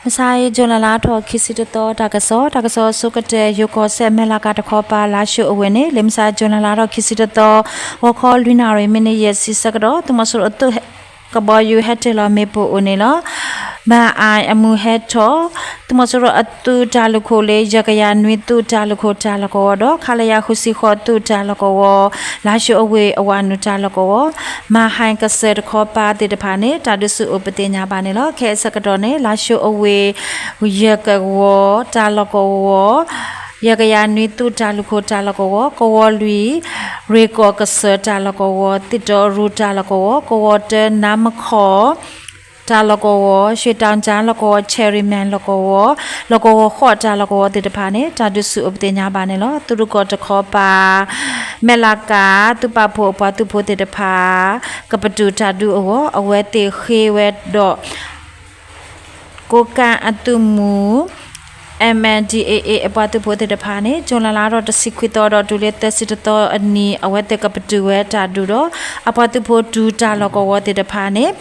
မုၢ်ဆါအံၤ ကၠူၤလဲလါထီၣ်ခံဆံတသီ တၢ်ကစီၣ်, တၢ်ကစီၣ်အဆိကတၢၢ် ယိၤကီၢ်စဲၣ် မဲၢ်လးကၤတခီပၤ လါၡိၤအဝ့ၢ်န့ၣ် လၢမုၢ်ဆါ ကၠူၤလဲလါထီၣ်ခံဆံတသီ ဂီၤခီလွံၢ်နၣ်ရံၣ် မံးနံးယဲၢ်ဆံဆၢကတီၢ် သုးမီၤစိရိၤအသုးကဘီယူၤဟဲတ့ၢ်လီၤမ့ၣ်ပိၢ်အိၣ်န့ၣ်လီၤ. ဘၣ်အၣ်အမုၢ်ဟဲထီၣ် သုးမီၤစိရိၤအသုးတၢ်လုၢ်ခိၣ်လၢ ယဲၢ်ကယၤနွံသုး တၢ်လုၢ်ခိၣ်တၢ်လီၢ်ကဝီၤဒီး ခလရ ဃုဆံဃိးသုးတၢ်လီၢ်ကဝီၤ, လါၡိၤအဝ့ၢ်အဝၤနုာ်တၢ်လီၢ်ကဝီၤ, မၤဟၣ်ကစၢၢ်တခီပၤသ့ၣ်တဖၣ်န့ၣ် တၢ်ဒုးဆူၣ်အိၣ်ပသ့ၣ်ညါဘၣ်န့ၣ်လီၤ. ခဲအံၤဆၢကတီၢ်န့ၣ် လါၡိၤအဝ့ၢ် ယဲၢ်ကဝီၤတၢ်လီၢ်ကဝီၤ, ယဲၢ်ကယၤနွံသုးတၢ်လုၢ်ခိၣ်တၢ်လီၢ်ကဝီၤ, ကဝီၤလွံၢ် ရ့ၣ်ကီၢ်ကစၢၢ်တၢ်လီၢ်ကဝီၤ, သ့ၣ်တီရူတၢ်လီၢ်ကဝီၤ, ကဝီၤတၢ နါမခီၣ် တၢ်လီၢ်ကဝီၤ, ရွှေတောင်ကြားလီၢ်ကဝီၤ, ချယ်ရီမဲၣ်လီၢ်ကဝီၤ, လီၢ်ကဝီၤဃိးတၢ်လီၢ်ကဝီၤသ့ၣ်တဖၣ်န့ၣ် တၢ်ဒုးဆူၣ်အိၣ်ပသ့ၣ်ညါဘၣ်န့ၣ်လီၤ. သုးရူၢ်ကီၢ်တခီပၤ မဲၢ်လးကၤ သုးပာ်ဖှိၣ်အပှၤသုးဖိသ့ၣ်တဖၣ် ကပတုာ်တၢ်ဒုးအဂီၢ် အဝဲသ့ၣ်ဃ့ဝဲဒီး ကိးကၣ်အသုးမုၢ် MNDAA အပှၤသုးဖိသ့ၣ်တဖၣ်န့ၣ် ကၠူၤလဲလါထီၣ်တဆံခွံသီဒီးတုၤလၢသၢဆံတသီအနံၤ အဝဲသ့ၣ်ကပတုာ်ဝဲတၢ်ဒုးဒီး အပှၤသုးဖိတုၤတၢ်လီၢ်ကဝီၤသ့ၣ်တဖၣ်န့ၣ်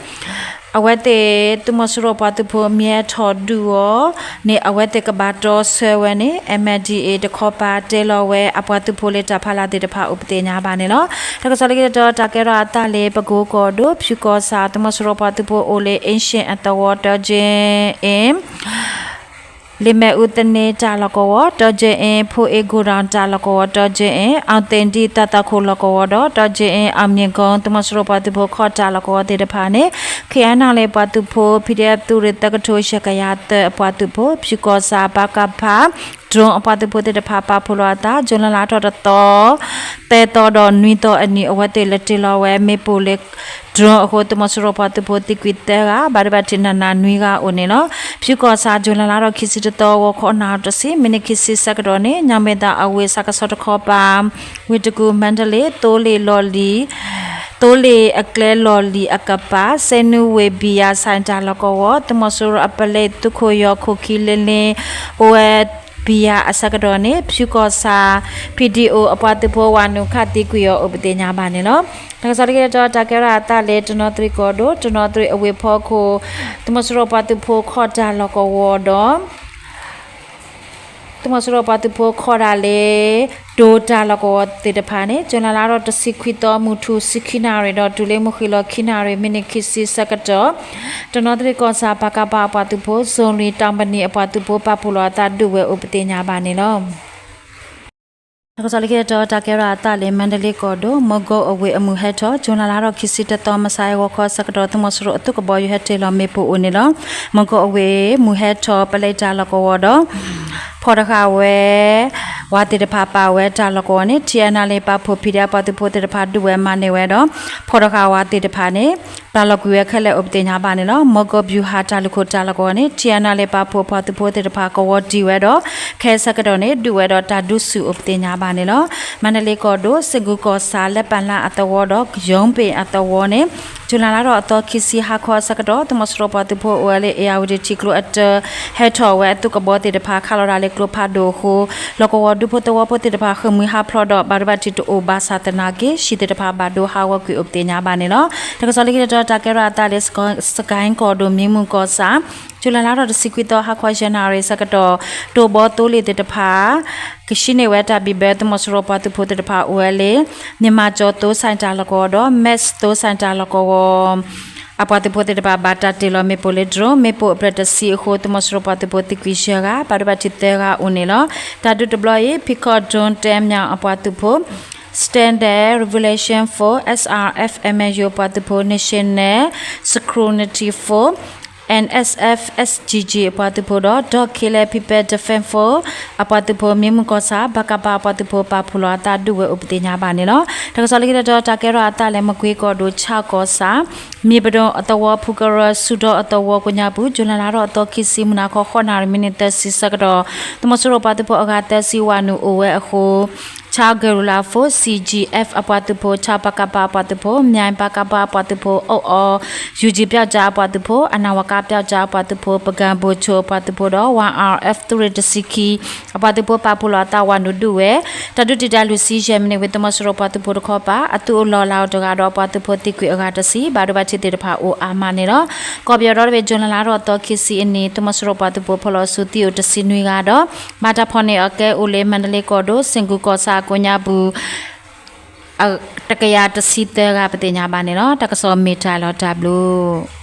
အဝဲသ့ၣ်သုးမီၤစိရိၤပှၤသုးဖိမ့ၢ်ဟဲထီၣ်ဒုးအီၤန့ၣ် အဝဲသ့ၣ်ကဘၣ်တီဆှၢဝဲန့ၣ် MNDAA တခီပၤတဲလီၤဝဲအပှၤသုးဖိလၢတၢ်ဖးလၢ်သ့ၣ်တဖၣ်အိၣ်ပသ့ၣ်ညါဘၣ်န့ၣ်လီၤ. တၢ်ကစီၣ်လၢခံတတီၤ တၢ်ကဲထီၣ်အသးလၢပကိကီၢ်ဒိၣ် ဖၠူကီၢ်ဆၣ် သုးမီၤစိရိၤပှၤသုးဖိအိၣ်လၢ အ့ၣ်ရှ့ၣ်အသဝီ တၢကၠ့အ့ၣ် လ့ၣ်မဲာ်အူသန့တၢ်လီၢ်ကဝီၤ တၢကၠ့အ့ၣ် ဖိအ့ၣ် ဂိၣ်ဒီၣ်တၢ်လီၢ်ကဝီၤ တၢကၠ့အ့ၣ် အောင်သင်ဒံ တၢ်သွၣ်ခိၣ်လီၢ်ကဝီၤဒီး တၢကၠ့အ့ၣ် အောင်မြင်ကုန်း သုးမီၤစိရိၤပှၤသုးဖိခီၣ်တၢ်လီၢ်ကဝီၤသ့ၣ်တဖၣ်န့ၣ် KNLA ပှၤသုးဖိ PDF သုးရ့ၣ်သၢကထိ ယဲၢ်ကယၤသၢအပှၤသုးဖိ ဖၠူကီၢ်ဆၣ် ပကဖ drone အပှၤသုးဖိသ့ၣ်တဖၣ်ပာ်ဖှိၣ်လီၤအသး ကၠူၤလဲလါထီၣ်တသီ သၢသီဒီးနွံသီအနံၤ အဝဲသ့ၣ်လဲၤတ့ၢ်လီၤဝဲမ့ၣ်ပိၢ်လၢ drone အဃိ သုးမီၤစိရိၤပှၤသုးဖိသံကွံာ်သၢဂၤ ဘၣ်ဒိဘၣ်ထံးနးနးနွံဂၤအိၣ်န့ၣ်လီၤ. ဖၠူကီၢ်ဆၣ် ကၠူၤလဲလါထီၣ်ခံဆံတသီ ဂီၤခီနၣ်ရံၣ်တဆံ မံးနံးခံဆံဆၢကတီၢ်န့ၣ် ညောင်ပင်သာ အဝ့ၢ် စကစီတခီပၤ ဝ့ၢ်တကူၣ် မါဒလ့ၣ် သိလ့ၣ်လီၢ်လံၤ သိလ့ၣ်အကျဲလီၢ်လံၤအကပၤ စဲနူဝ့ၢ်ဘံယၤ ဆိုင်တၢ်လီၢ်ကဝီၤ သုးမီၤစိရိၤအပလဲၣ်သုးခိၣ်ယီၤခိၣ်ခံလ့လ့ အိၣ်ဝဲဘံယၤအဆၢကတီၢ်န့ၣ် ဖၠူကီၢ်ဆၣ် ပီၣ်ဒံၣ်အိၣ် အပှၤသုးဖိဝၤနုာ်ခးသံကွံာ်အီၤအိၣ်ပသ့ၣ်ညါဘၣ်န့ၣ်လီၤ. တၢ်ကစီၣ်လၢခံတတီၤ တၢ်ကဲထီၣ်အသးလၢတနီသရံၣ်ကီၢ်ဒိၣ် တနီသရံၣ်အဝ့ၢ်ဖီခိၣ် သုးမီၤစိရိၤပှၤသုးဖိခီၣ်တၢ်လီၢ်ကဝီၤဒီး သုးမီၤစိရိၤပှၤသုးဖိခီၣ်တၢ်လၢ တိၤတၢ်လီၢ်ကဝီၤသ့ၣ်တဖၣ်န့ၣ် ကၠူၤလဲလါထီၣ်တဆံခွံသီ မုၢ်ထူၣ်ဆံခံနၣ်ရံၣ်ဒီး တုၤလၢမုၢ်ဃ့ၢ်လီၤခံနၣ်ရံၣ် မံးနံးခံဆံဆၢကတီၢ် တနီသရံၣ်ကီၢ်ဆၣ် ပကဖ အပှၤသုးဖိ စိၤလံၤ တၢ်ဘနံၣ်အပှၤသုးဖိ ပာ်ဖှိၣ်လီၤအသးဒုးဝဲအိၣ်ပသ့ၣ်ညါဘၣ်န့ၣ်လီၤ. တၢ်ကစီၣ်လၢခံတတီၤ တၢ်ကဲထီၣ်အသးလၢ မါဒလ့ကီၢ်ဒိၣ် မီၢ်ကိၣ်အဝ့ၢ်အမုၢ်ဟဲထီၣ် ကၠူၤလဲလါထီၣ်ခံဆံတသီ မုၢ်ဆါအံၤ ဂီၤခီဆၢကတီၢ် သုးမီၤစိရိၤအသုးကဘီယူၤဟဲတ့ၢ်လီၤမ့ၣ်ပိၢ်အိၣ်န့ၣ်လီၤ. မီၢ်ကိၣ်အဝ့ၢ်မုၢ်ဟဲထီၣ် ပလဲတၢ်လီၢ်ကဝီၤဒီး ဖီၣ်တဃာ်ဝဲ ဝၤသ့ၣ်တဖၣ်ပာ်ဝဲတၢ်လီၢ်ကဝီၤန့ၣ် ထံအနၣ်လ့ပာ်ဖှိၣ် ဖံးဒဲး အပှၤသုးဖိသ့ၣ်တဖၣ်ဒုးဝဲမၤန့ၢ်ဝဲဒီး ဖီၣ်တဃာ်ဝၤသ့ၣ်တဖၣ်န့ၣ် ပာ်လီၤကွံာ်ဝဲခဲလၢာ်အိၣ်ပသ့ၣ်ညါဘၣ်န့ၣ်လီၤ. မီၢ်ကိၣ် ဗျူဟာ တၢ်လုၢ်ခိၣ်တၢ်လီၢ်ကဝီၤန့ၣ် ထံအနၣ်လ့ပာ်ဖှိၣ် အပှၤသုးဖိသ့ၣ်တဖၣ်ကဝီၤတံၢ်ဝဲဒီး ခဲအံၤဆၢကတီၢ်န့ၣ် ဒုးဝဲဒီးတၢ်ဒုးဆူၣ်အိၣ်ပသ့ၣ်ညါဘၣ်န့ၣ်လီၤ. မါဒလ့ကီၢ်ဒိၣ် စ့ၢ်ကီးကီၢ်ဆၣ် လၢပၣ်လၣ်အသဝီဒီး ယိၤပ့ၣ်အသဝီန့ၣ် ကၠူၤလဲလါထီၣ်အသီခံဆံဟါခီအဆၢကတီၢ် သုးမီၤစိရိၤပှၤသုးဖိအိၣ်ဝဲလၢ အ့ၣ်ယၣ်ဝတံၣ်ထံကျိအတၢ ဟဲထီၣ်ဝဲအသုးကဘီသ့ၣ်တဖၣ် ခးလီၤတၢ်လၢကျိဖးဒိၣ်အဃိ လီၢ်ကဝီၤဒူဖိသဝီဖိသ့ၣ်တဖၣ် ဃ့ၢ်မှံဟးဖျိးဒီး ဘၣ်ဒိဘၣ်ထံးတအိၣ်ဘၣ်ဆၣ်သနာ်က့ ဟံၣ်သ့ၣ်တဖၣ်ဘၣ်ဒိဟးဂီၤကွံာ်အိၣ်ပသ့ၣ်ညါဘၣ်န့ၣ်လီၤ. တၢ်ကစီၣ်လၢခံတတီၤ တၢ်ကဲထီၣ်အသးလၢ စကဲၣ်ကီၢ်ဒိၣ် မံမုၢ်ကီၢ်ဆၣ် ကၠူၤလဲလါထီၣ်တဆံခွံသီ ဟါခီယဲၢ်နၣ်ရံၣ်ဆၢကတီၢ် တိၢ်ဘီသိလ့ၣ်သ့ၣ်တဖၣ် ကဟံးန့ၢ်ဝဲတၢ်ဘံၣ်ဘၢ သုးမီၤစိရိၤပှၤသုးဖိသ့ၣ်တဖၣ်အိၣ်ဝဲလၢ မၠၣ်မၤကၠီသိ ဆိုင်တၢ်လီၢ်ကဝီၤဒီး မ့ၣ်သိ ဆိုင်တၢ်လီၢ်ကဝီၤ အပှၤသုးဖိသ့ၣ်တဖၣ် ဘၣ်တၢ်တ့ၢ်လီၤမ့ၣ်ပိၢ်လၢ drone မ့ၣ်ပိၢ်အဖျၢၣ်တဆံအဃိ သုးမီၤစိရိၤပှၤသုးဖိသံကွံာ်ယဲၢ်ဂၤ ဘၣ်ဒိဘၣ်ထံးသၢဂၤအိၣ်န့ၣ်လီၤ. တၢ်ဒုးတဘျီအံၤ ဖံခီၣ် drone တဲမၠၣ်အပှၤသုးဖိ Standard Revolution Force SRF MNU အပှၤသုးဖိ National Security Force NSF SGG အပှၤသုးဖိဒီး Don Kele People Defense Force အပှၤသုးဖိ မံမုၢ်ကီၢ်ဆၣ် ပကဖ အပှၤသုးဖိ ပာ်ဖှိၣ်လီၤအသးဒုးဝဲအိၣ်ပသ့ၣ်ညါဘၣ်န့ၣ်လီၤ. တၢ်ကစီၣ်လၢခံတတီၤ တၢ်ကဲထီၣ်အသးလၢ မကွ့ကီၢ်ဒိၣ် ဆၣ်ကီၢ်ဆၣ် မ့ၢ်ပဒိၣ်အသဝီ ဖူကရၢ ဆူၣ်ဒီအသဝီကိးညါပူၤ ကၠူၤလဲလါထီၣ်အသီခံဆံ မုၢ်နၤခီ ဃိးနၣ်ရံၣ် မံးနံးသၢဆံဆၢကတီၢ် သုးမီၤစိရိၤပှၤသုးဖိအဂၤသၢဆံ ဝၤနုာ်အိၣ်ဝဲအဃိ Chin Guerrilla Force, C G F အပှၤသုးဖိ, Chin ပကဖ အပှၤသုးဖိ, မၠဲၣ် ပကဖ အပှၤသုးဖိ, အိၣ်အီ ယူၣ်ကၠံ ပျောက်ကျား အပှၤသုးဖိ, အနၢ်ဝက ပျောက်ကျား အပှၤသုးဖိ, ပကံ ဘိၣ်ဆိ အပှၤသုးဖိဒီး Y R F သုးရ့ၣ်တဆံခံ အပှၤသုးဖိ ပာ်ဖှိၣ်လီၤအသးဝးနုာ်ဒုးဝဲ တၢ်ဒုးတံာ်တာ်လွံၢ်ဆံယဲၢ်မံးနံးဝံၤ သုးမီၤစိရိၤပှၤသုးဖိတခီပၤ အသုးအိၣ်လီၤလၢအီၤတဂၤဒီး အပှၤသုးဖိသံကွံာ်အဂၤတဆံ ဘၣ်ဒိဘၣ်ထံးသ့ၣ်တဖၣ်အိၣ်အါမးန့ၣ်လီၤ. ကီၢ်ပယီၤဒီတဘ့ၣ် ကၠူၤလဲလါထီၣ်သီခံဆံအနံၤ သုးမီၤစိရိၤပှၤသုးဖိဖီၣ်လီၤဆူသံအိၣ်တဆံနွံဂၤဒီး ဘၣ်တၢ်ဖီၣ်န့ၢ်အီၤကဲအိၣ်လၢ မါဒလ့ကီၢ်ဒိၣ် စ့ၣ်ကူၣ်ကီၢ်ဆၣ်အကိးညါပူၤ တကယၤတဆံသၢဂၤ ပသ့ၣ်ညါဘၣ်န့ၣ်လီၤ. တၢ်ကစီၣ်မ့ၢ်တၢ်လီၤတၢ်ဘျုး